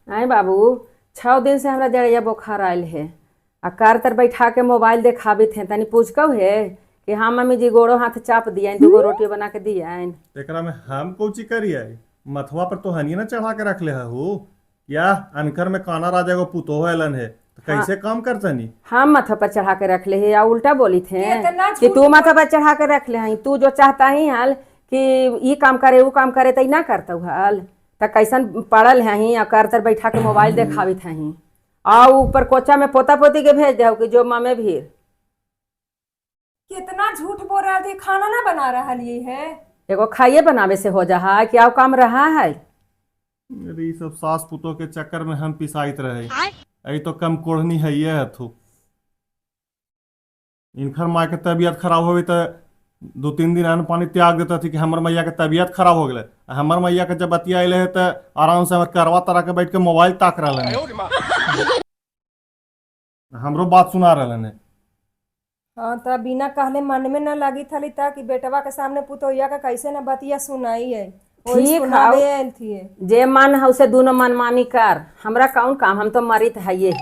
आए बाबू, 6 दिन से हमरा जड़ैया बुखार आयल है आ कार तर बैठा के मोबाइल देखाबित है। तनी पूछकौ है कि हाँ मम्मी जी, गोड़ो हाथ चाप दियाइन, दूगो रोटी बना के दियाइन। एकरा में हम कौची करिए? मथवा पर तो हनिए ना चढ़ा के रख ले हूँ या अनकर में काना राजा को पुतोह एलन है तो कैसे काम करतनी? हम माथा पर चढ़ा के रख ले है या उल्टा बोली थे केतना कि झूठ तू माथा पर चढ़ा के रख ले हई। तू जो चाहता ही हाल कि ई काम करे, ऊ काम करे, त ई ना करतौ हाल। त कैसन पड़ल है ही आ कर तर बैठा के मोबाइल देखावित हई आ ऊपर कोचा में पोता पोती के भेज दे कि जो मामे भीर। कितना झूठ बोल रहा थी, खाना ना बना रहा लिए है। एगो खाइए बनावे से हो जा है कि आउ काम रहा है? अरे, ई सब सास पुतोह के चक्कर में हम पिसाइत रहे। अई तो कम कोढ़नी है ये हथु। इनकर माँ के तबीयत खराब हो गई तो 2-3 दिन अन्न पानी त्याग देता थी कि हमर मैया के तबीयत खराब हो गए। हमर मैया के जब बतिया अले है तो आराम से हमर करवा तरह के बैठ के मोबाइल ताक रहा है, हमरो बात सुना रहा है। हाँ, त बिना कहले मन में न लगी थली ता कि बेटवा के सामने पुतोहिया का कैसे न बतिया सुनाई है, वही ठीक सुनावे हौ। आयल थी। जे मन हौ से दोनों मनमानी कर, हमरा कौन काम? हम तो मरित है ही।